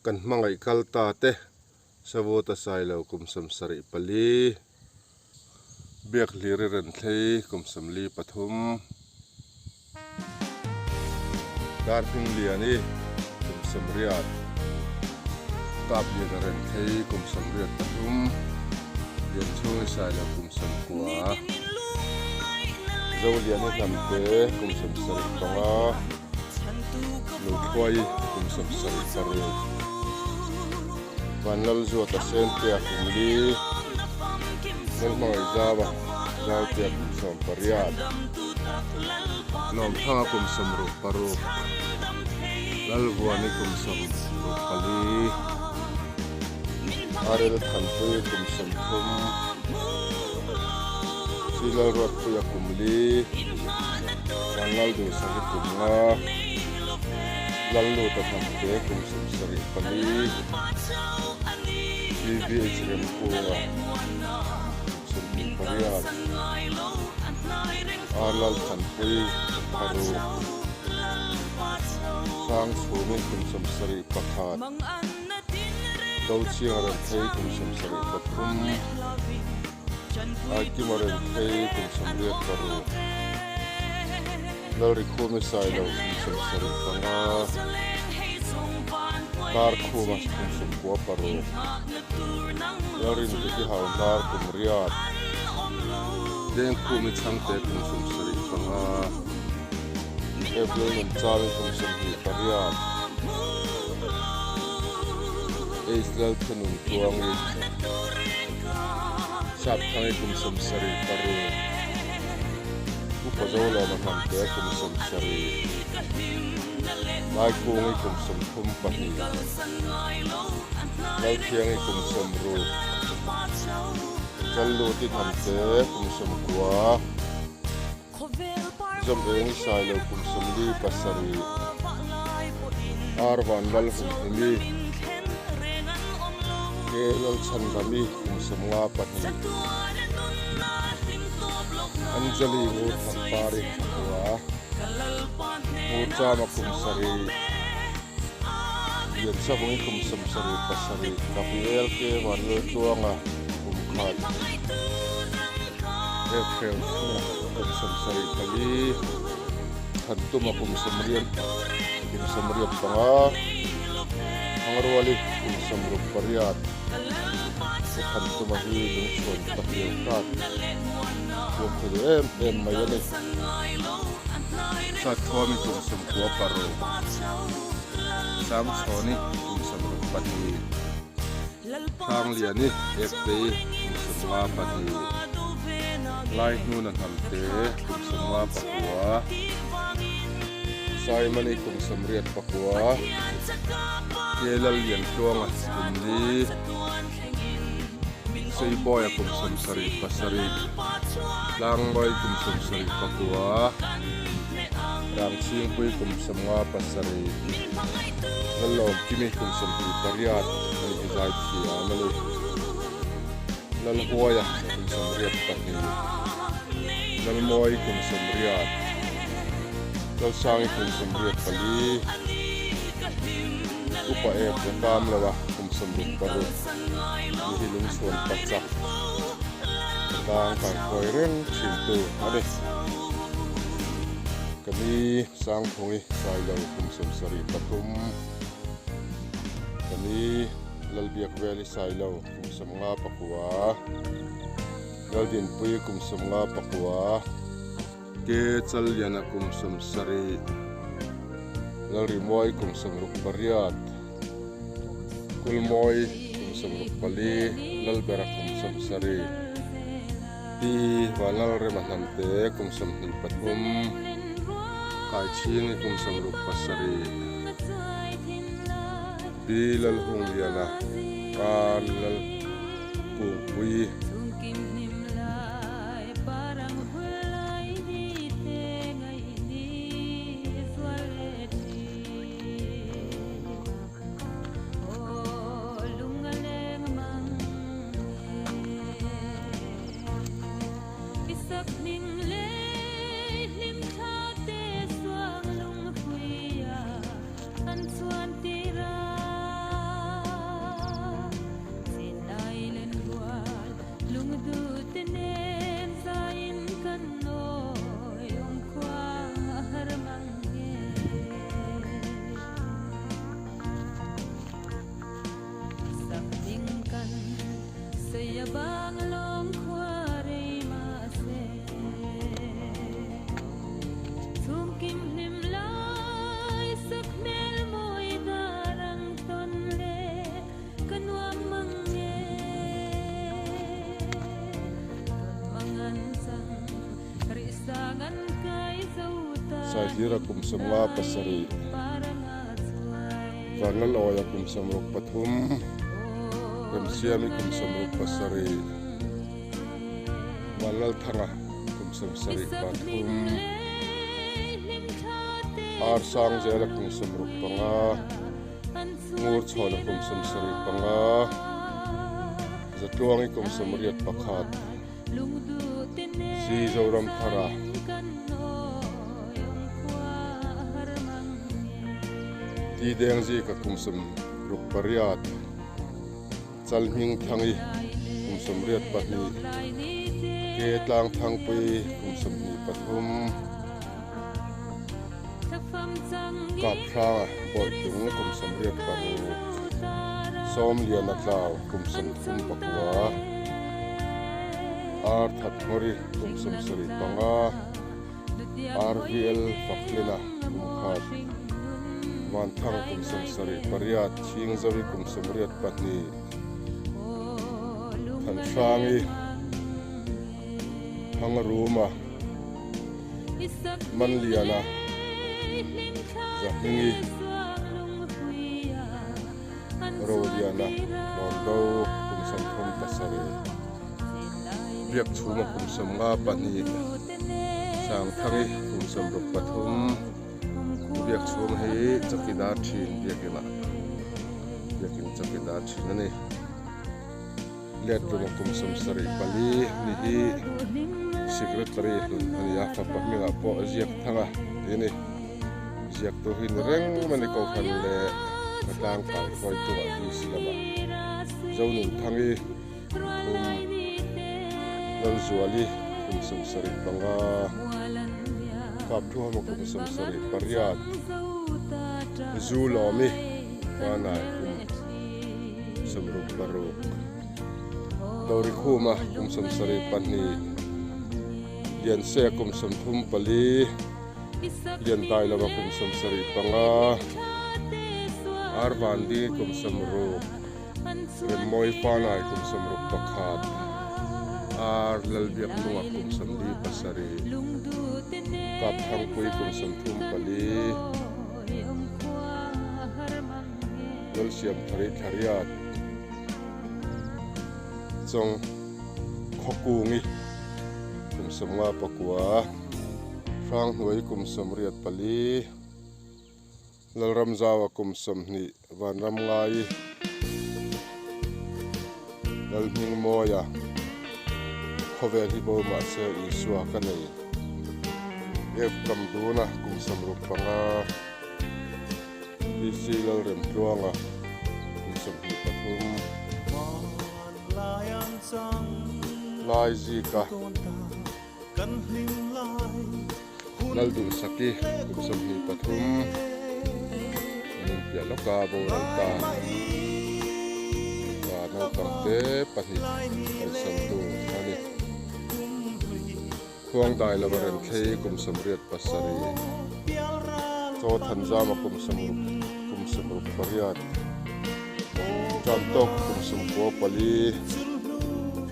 Kan hmangaih kal ta te Savawta Sailo kum 74, Biakhliri Renthlei kum 43, Darhmingliani kum 80, Kapliana Renthlei kum 83, Lianchhungi Sailo kum 90, Zoliani Hnamte kum 75, Lungkhuai kum 76, Vanlalzuata Sentea kum li, Lalhmangaihzava Zautea kum 18, Lawmthanga kum 66, Lalvuani kum 64, Arel Thanpui kum 30, Silalruatpuia kum li. Vanlalduhsak hi kum nga, Lalluta Hnamte kum 74, PVH Remkunga kum 28, R Lalthanpui Tharu Sangchhumi kum 71, Dochianga Remthei kum 73, Aikima Remthei kum 86, Lalrikhumi Sailo kum 75, Darkhuma kum 96, Lalrindiki Hauhnar kum 8, Lengkhumi Chhangte kum 75, April Nunchangin kum 28, H Lalthunun Tluangi. Sapthangi kum 76, Upa Zolawma Hnamte kum 70, Laikungi kum 32, Lalthiangi kum 60, Challuti Hnamte kum 90, Zawmeng Sailo kum 47, Ar Vanlal Humhimi, Ke Lalchhanrami kum 52, Anjali Ngur Thangpari Thakua, Ngurchama kum 7, Liansavungi kum 77, Gabriel K Vanlaltluanga kum 1. April thla kum 74, Thantuma kum 85, Thangruali kum 68, he Thantuma hi lungchhawn pahnih hrat huam thei duh em em mai a ni. Sathuami kum 96, Sangchhawni kum 62, Hrangliani Ektei kum 52, Laihnuna Hnamte kum 59, Saimani kum 89, Kelalliantluanga kum 4, Seibawia kum 77, Tlangmawi kum 79, Rangchhingpui kum 57, Lalawmkimi kum 28 hei hi zai thiam a ni. Lalhuaia kum 82, Lalmawi kum 80, Lalsangi kum 84, Upa Ep Zakamloa kum 66, ni hi lungchhuan pachak tang kaihruai reng thintu a ni. Ka ni Sangthungi Sailo kum 73, ka ni Lalbiakveli Sailo kum 59, Laldinpui kum 59, Ke Challiana kum 70, Lalrimawi kum 68, Kulmawi kum 64, Lalbera kum 70, Pi Vanlalrema Hnamte kum 23, Kaichhingi kum 67, Pi Lalhungliana Kar Lalkungpui. Saihlira kum 57, Vanlalawia kum 63, Remsiami kum 67, Vanlalthanga kum 73, Arsangzela kum 65, Ngurchhawna kum 75, Zatluangi kum 81. Si Zoramthara. Ti Dengzika kum 68, Chalhmingthangi kum 82, Ke Tlangthangpui kum 23, Kaphranga Bawitlung kum 86, Sawmliana Tlau kum 39. Ar Thathmawri kum 75, RVL Fakhlina kum khat, Vanthang kum 78, Chhingzawi kum 82, Thanhrangi Thangaruma, Manliana Zahmingi. Roliana Lawndo kum 37, Biakchhuma kum 52, Sangthangi kum 63, Biakchhuma hi chawkidar thin biakinah biakin chawkidar thin a ni. Letlunga kum 74 ni hi Secretary hlun a ni a, fapa hmingah pawh ziak thang a tih a ni. Ziak tur hi ni reng mai a ni Kohhran leh Khawtlang kai hruaitu ah DC lamah Zonunthangi kum thum, Lalzuali kum 75, Kapthuhama kum 78, Zulawmi Panai kum 66, Dorikhuma kum 72, Liansea kum 34, Liantailova kum 75, Arvandi kum 60, Remmawi Fanai kum 61, Ar Lalbiaknunga kum 47, Kapthangpui kum 34, Lalsiamthari Thlariat Chawng Khawkungi kum 59, Hranghnuai kum 84, Lalramzaua kum 20, Vanramngai Lalhmingmawia khawvel hi bo mahse Isua ka nei. F Kamduna kum 65. PC Lalremtluanga kum 23, Laizika Lalduhsaki kum 23, an inpiah lawk a, boral ta pa naupang te pahnih kalsantu a ni. Khuangdai lova Remthlei kum 87, Chaw Thanzama kum 60 kum 68, Tantawk kum 94,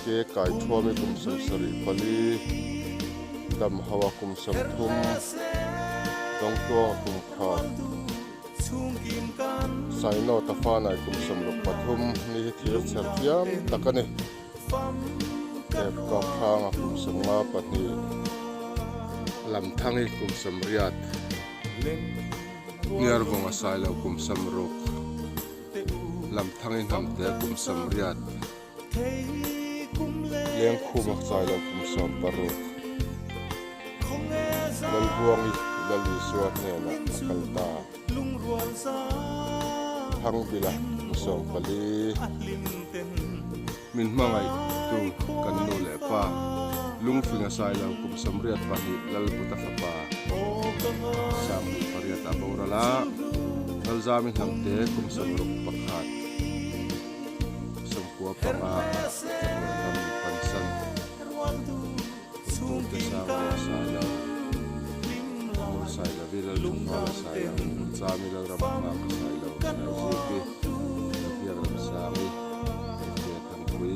Ke Kaithuami kum 74, Damhaua kum 30, Dawngtuanga kum khat, Sainawta Fanai kum 63 ni hi thir chher thiam tak a ni. Tep kap hranga kum 52, Lamthangi kum 80, Hniarvawnga Sailo kum 60, Lamthangi Hnamte kum 80, Lengkhuma Sailo kum 60, Lalbuangi Lalisua hnenah a kal ta. Thangbila kum 14. Min hmangaih tu kan nu leh pa Lungfinga Sailo kum 82 Lalbuta fapa 28 ah boral a, Lalzami Hnamte kum 61 95 ah Chatuan ram pansan Hunturte Sanglo Sailo Ngur Sailovi Lalthumvala Sailo Chami Lalramhmaka Sailo Saiziki Lalbiakramsangi Engtia Thangpui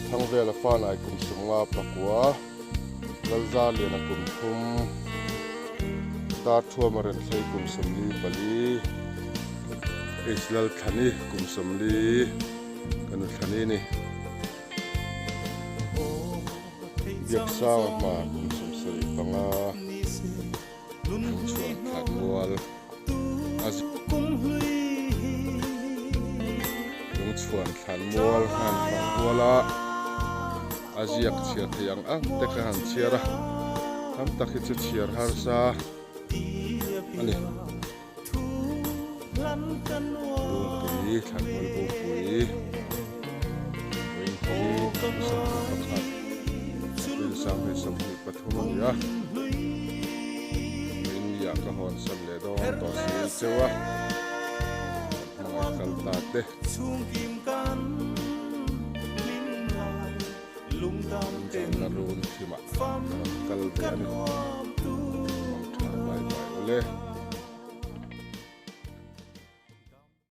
Thangvela Fanai kum 59 Lalzarliana kum thum. Darthuama Renthlei kum 44, H Lalthlani kum 40, ka nu Thlani ni. Biaksanga hma kum 75, Lungchhuan Thlanmual a Lungchhuan Thlanmual han fang kual a, a ziak chhiar thei ang ang te kha han chhiar a, tam tak hi chu chhiar harsa a ni. Lungpui Thlanmual Bopui vawiin hi kum 21 April 2023 a ni a. India ka hawn san leh dawn tawh si cheu a, kan hmangaih kal ta te. Chawlhna run thimah ka rawn kal ve a ni. Mang tha bai bai ule.